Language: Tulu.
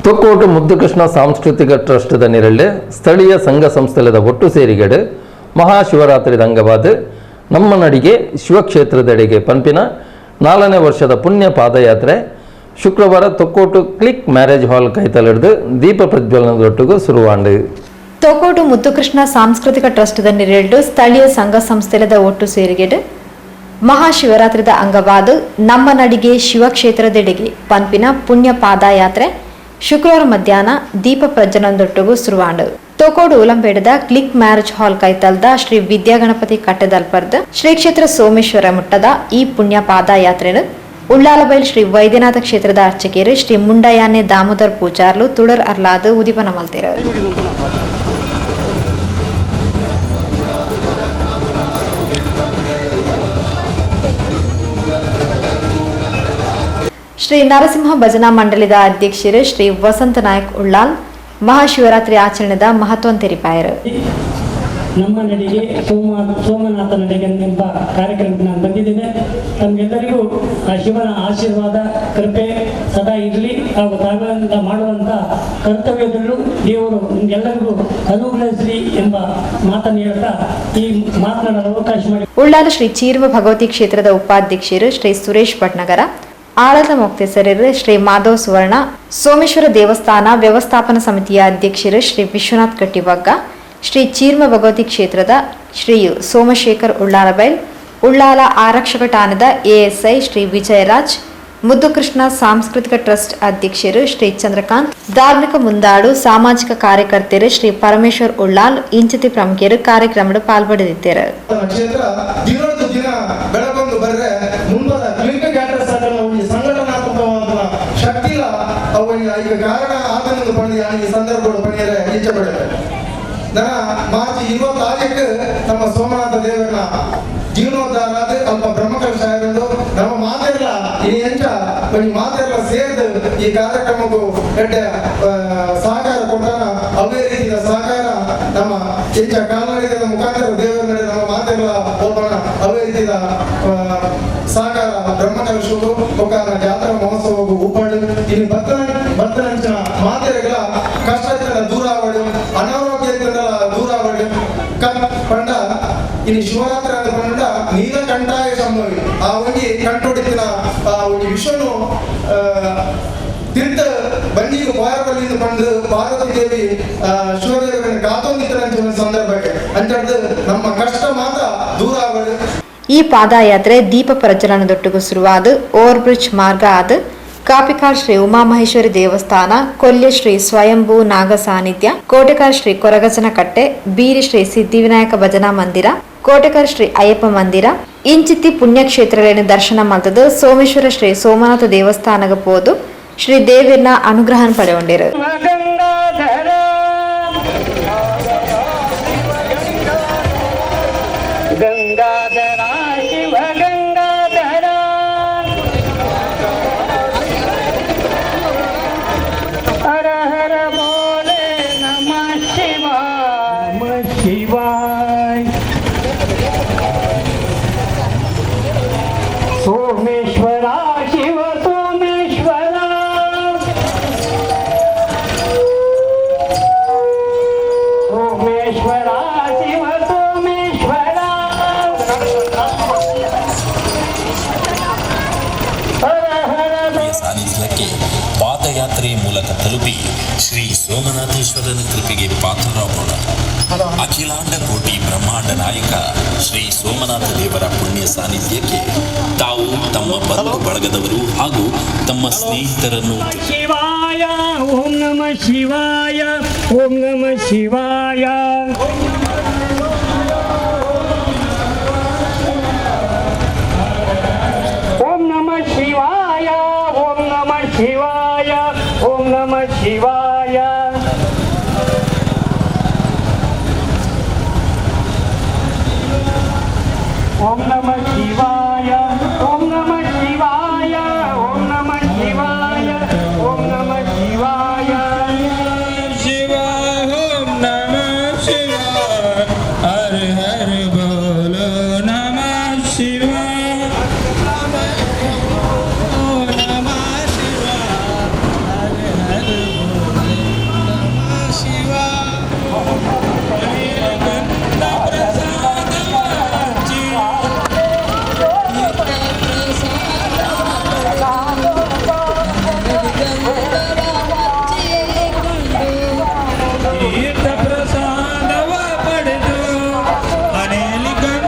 ತೊಕ್ಕೋಟು ಮುದ್ದುಕೃಷ್ಣ ಸಾಂಸ್ಕೃತಿಕ ಟ್ರಸ್ಟ್ದ ನಿರಳ್ಳೆ ಸ್ಥಳೀಯ ಸಂಘ ಸಂಸ್ಥೆದ ಒಟ್ಟು ಸೇರಿಗೆಡು ಮಹಾಶಿವರಾತ್ರಿದ ಅಂಗವಾದ ನಮ್ಮ ನಡಿಗೆ ಶಿವಕ್ಷೇತ್ರದೆಡೆಗೆ ಪನ್ಪಿನ 4ನೇ ವರ್ಷದ ಪುಣ್ಯ ಪಾದಯಾತ್ರೆ ಶುಕ್ರವಾರ ತೊಕ್ಕೋಟು ಕ್ಲಿಕ್ ಮ್ಯಾರೇಜ್ ಹಾಲ್ ಕೈತಲಿಡ್ದು ದೀಪ ಪ್ರಜ್ವಲನದೊಟ್ಟಿಗೂ ಶುರುವಾಂಡು. ತೊಕ್ಕೋಟು ಮುದ್ದುಕೃಷ್ಣ ಸಾಂಸ್ಕೃತಿಕ ಟ್ರಸ್ಟ್ದ ನಿರೆಲ್ಡು ಸ್ಥಳೀಯ ಸಂಘ ಸಂಸ್ಥೆದ ಒಟ್ಟು ಸೇರಿಗೆಡು ಮಹಾಶಿವರಾತ್ರಿದ ಅಂಗವಾದ ನಮ್ಮ ನಡಿಗೆ ಶಿವಕ್ಷೇತ್ರದೆಡೆಗೆ ಪನ್ಪಿನ ಪುಣ್ಯ ಪಾದಯಾತ್ರೆ ಶುಕ್ರವಾರ ಮಧ್ಯಾಹ್ನ ದೀಪ ಪ್ರಜ್ವಲನದೊಟ್ಟಿಗೂ ಶುರುವಾಂಡು. ತೋಕೋಡು ಉಲಂಪೇಟದ ಕ್ಲಿಕ್ ಮ್ಯಾರೇಜ್ ಹಾಲ್ ಕೈತಲ್ದ ಶ್ರೀ ವಿದ್ಯಾಗಣಪತಿ ಕಟ್ಟೆದಲ್ಪರ್ದ್ ಶ್ರೀ ಕ್ಷೇತ್ರ ಸೋಮೇಶ್ವರ ಮುಟ್ಟದ ಈ ಪುಣ್ಯ ಪಾದಯಾತ್ರೆನು ಉಳ್ಳಾಲಬೈಲ್ ಶ್ರೀ ವೈದ್ಯನಾಥ ಕ್ಷೇತ್ರದ ಅರ್ಚಕರು ಶ್ರೀ ಮುಂಡಯಾನೆ ದಾಮೋದರ್ ಪೂಜಾರ್ಲು ತುಡರ್ ಅರ್ಲಾದ್ ಉದಿಪನ ಮಲ್ತೆರು. ಶ್ರೀ ನರಸಿಂಹ ಭಜನಾ ಮಂಡಳಿದ ಅಧ್ಯಕ್ಷರು ಶ್ರೀ ವಸಂತ ನಾಯಕ್ ಉಳ್ಳಾಲ್ ಮಹಾಶಿವರಾತ್ರಿ ಆಚರಣೆದ ಮಹತ್ವ ತೆರಿಪಾಯರು. ನಮ್ಮ ನಡಿಗೆ ಸೋಮನಾಥ ನಡಿಗೆ ಎಂಬ ಕಾರ್ಯಕ್ರಮಕ್ಕೆ ನಾನು ಬಂದಿದ್ದೇನೆ. ತಮಗೆಲ್ಲರಿಗೂ ಆ ಶಿವನ ಆಶೀರ್ವಾದ, ಕೃಪೆ ಸದಾ ಇರಲಿ ಹಾಗೂ ತಾವೆಲ್ಲ ಮಾಡುವಂಥ ಕರ್ತವ್ಯದಲ್ಲೂ ದೇವರು ನಿಮಗೆಲ್ಲರಿಗೂ ಅನುಗ್ರಹಿಸಲಿ ಎಂಬ ಮಾತನ್ನು ಹೇಳ್ತಾ ಈ ಮಾತನಾಡಲು ಅವಕಾಶ ಮಾಡಿ ಉಳ್ಳಾಲ ಶ್ರೀ ಚೀರ್ವ ಭಗವತಿ ಕ್ಷೇತ್ರದ ಉಪಾಧ್ಯಕ್ಷರು ಶ್ರೀ ಸುರೇಶ್ ಭಟ್ನಗರ, ಆಳದ ಮೊಕ್ತೇಸರರು ಶ್ರೀ ಮಾಧವ್ ಸುವರ್ಣ, ಸೋಮೇಶ್ವರ ದೇವಸ್ಥಾನ ವ್ಯವಸ್ಥಾಪನಾ ಸಮಿತಿಯ ಅಧ್ಯಕ್ಷರು ಶ್ರೀ ವಿಶ್ವನಾಥ್ ಕಟ್ಟಿಬಗ್ಗ, ಶ್ರೀ ಚೀರ್ಮ ಭಗವತಿ ಕ್ಷೇತ್ರದ ಶ್ರೀ ಸೋಮಶೇಖರ್ ಉಳ್ಳಾಲಬೈಲ್, ಉಳ್ಳಾಲ ಆರಕ್ಷಕ ಠಾಣದ ಎಎಸ್ಐ ಶ್ರೀ ವಿಜಯರಾಜ್, ಮುದ್ದುಕೃಷ್ಣ ಸಾಂಸ್ಕೃತಿಕ ಟ್ರಸ್ಟ್ ಅಧ್ಯಕ್ಷರು ಶ್ರೀ ಚಂದ್ರಕಾಂತ್, ಧಾರ್ಮಿಕ ಮುಂದಾಳು ಸಾಮಾಜಿಕ ಕಾರ್ಯಕರ್ತರು ಶ್ರೀ ಪರಮೇಶ್ವರ್ ಉಳ್ಳಾಲ್ ಇಂಚಿತಿ ಪ್ರಮುಖರು ಕಾರ್ಯಕ್ರಮದ ಪಾಲ್ಪಡೆದಿದ್ದರು. ಕ್ಷೇತ್ರ ದಿನದ ದಿನ ಬೆಳಕೊಂದು ಬರ್ರೆ ಮುಂಬದ ಕ್ಲಿಂಕ್ ಕ್ಯಾಟರ್ಸ್ ಒಂದು ಸಂಘಟನಾತ್ಮಕವಾದ ಶಕ್ತಿಲ ಅವು ಈಗ ಕಾರಣ ಆತನನ್ನು ಪಡೆದ ಈ ಸಂದರ್ಭಗಳು ಪಡೆಯರೆ ಇಚ್ಛೆ ಪಡೆದ. ನನ್ನ ಮಾರ್ಚ್ 26ಕ್ಕೆ ನಮ್ಮ ಸೋಮನಾಥ ದೇವರ ಜೀರ್ಣೋದ್ಧಾರ ಆದ್ ಅಲ್ಪ ಬ್ರಹ್ಮಕಲಶ ಆಯಿರುಂಡು. ನಮ್ಮ ಮಾತೆಲ್ಲ ಈ ಎಂಚ ಒಂಜಿ ಮಾತೆಲ್ಲ ಸೇರ್ದು ಈ ಕಾರ್ಯಕ್ರಮಕ್ಕೂ ಎಡ್ಡೆ ಸಹಕಾರ ಕೊಟ್ಟಾನ. ಅವೇ ರೀತಿಯ ಸಹಕಾರ ನಮ್ಮ ಎಂಚ ಕಾಲ್ನಡಿಗದ ಮುಖಾಂತರ ದೇವರ ನಡೆ ನಮ್ಮ ಮಾತೆಲ್ಲ ಹೋಗೋಣ. ಅವೇ ರೀತಿಯ ಸಹಕಾರ ಬ್ರಹ್ಮಕಲಶಕ್ಕೂ ಬೊಕ್ಕ ಜಾತ್ರಾ ಮಹೋತ್ಸವಕ್ಕೂ ಉಪ್ಪಡು. ಇನ್ನು ಭಕ್ತನಂಚಿನ ಮಾತೆರೆಗಳ ಕಷ್ಟ ಇತ್ತಂಡ ದೂರ ಆವಡು, ಅನಾರೋಗ್ಯ ಇತ್ತಂಡ ದೂರ ಆವಡು. ಪಂಡ ಇನ್ನು ಶಿವರಾತ್ರಿ ಅಂತ ಪಂಡ ನೀಲಕಂಠಾಯ ಸಂಭವಿ ಆ ಒಂಜಿ ಕಂಠೊಡಿತಿನ ಆ ಒಂಜಿ ವಿಷನು ತಿರ್ತ ಬಂದಿಗೆ ಪಾರಬಲ್ಲಿಂದ ಬಂದು ಪಾರ್ವತಿ ದೇವಿ ಶಿವದೇವರನ್ನು ಕಾತೊಂದಿತ್ತರಂತ ಒಂದು ಸಂದರ್ಭಕ್ಕೆ ಅಂಚಡ್ದು ನಮ್ಮ ಕಷ್ಟ ಮಾತ್ರ ದೂರ ಆವಡು. ಈ ಪಾದಯಾತ್ರೆ ದೀಪ ಪ್ರಜ್ವಲನದೊಟ್ಟಿಗೂ ಶುರುವಾದ ಓವರ್ ಬ್ರಿಡ್ಜ್ ಮಾರ್ಗ ಆದ ಕಾಪಿಕಾಡ್ ಶ್ರೀ ಉಮಾಮಹೇಶ್ವರಿ ದೇವಸ್ಥಾನ, ಕೊಲ್ಯ ಶ್ರೀ ಸ್ವಯಂಭೂ ನಾಗ ಸಾನ್ನಿಧ್ಯ, ಕೋಟೆಕಾರ್ ಶ್ರೀ ಕೊರಗಜನಕಟ್ಟೆ, ಬೀರಿ ಶ್ರೀ ಸಿದ್ಧಿವಿನಾಯಕ ಭಜನಾ ಮಂದಿರ, ಕೋಟೆಕಾರ್ ಶ್ರೀ ಅಯ್ಯಪ್ಪ ಮಂದಿರ ಇಂಚಿತ್ತಿ ಪುಣ್ಯಕ್ಷೇತ್ರಗಳನ್ನು ದರ್ಶನ ಮಲ್ತದು ಸೋಮೇಶ್ವರ ಶ್ರೀ ಸೋಮನಾಥ ದೇವಸ್ಥಾನಗ ಪೋದು ಶ್ರೀ ದೇವಿರ್ನ ಅನುಗ್ರಹ ಪಡೆಗೊಂಡಿರು. ಗಂಗಾಧರ ಗಂಗಾಧರ ಶಿವ ಗಂಗಾಧರ ಹರ ಹರ ಬೋಲೆ ನಮಃ ಶಿವಾಯ ನಮಃ ಶಿವಾಯ. ಸೋಮೇಶ್ವರ ಶಿವ ಸೋಮೇಶ್ವರ ಸೋಮೇಶ್ವರ ಶಿವ ಸೋಮೇಶ್ವರ ಹರ ಹರ ಸಾನ್ನಿಧ್ಯಕ್ಕೆ ಪಾದಯಾತ್ರೆ ಮೂಲಕ ತಲುಪಿ ಶ್ರೀ ಸೋಮನಾಥೇಶ್ವರನ ಕೃಪೆಗೆ ಪಾತ್ರರಾಗೋಣ. ಅಖಿಲಾಂಡ ಕೋಟಿ ಬ್ರಹ್ಮಾಂಡ ನಾಯಕ ಶ್ರೀ ಸೋಮನಾಥ ದೇವರ ಪುಣ್ಯ ಸಾನ್ನಿಧ್ಯಕ್ಕೆ ತಾವು, ತಮ್ಮ ಬಂಧು ಬಳಗದವರು ಹಾಗೂ ತಮ್ಮ ಸ್ನೇಹಿತರನ್ನು ಶಿವಾಯ ಓಂ ನಮಃ ಶಿವಾಯ ಓಂ ನಮಃ ಶಿವಾಯ ಓಂ ನಮಃ ಶಿವಾಯ ಓಂ ನಮಃ ಶಿವಾಯ ಓಂ ನಮಃ ಶಿವಾಯ ಓಂ ನಮಃ ಶಿವಾಯ ಓಂ ನಮಃ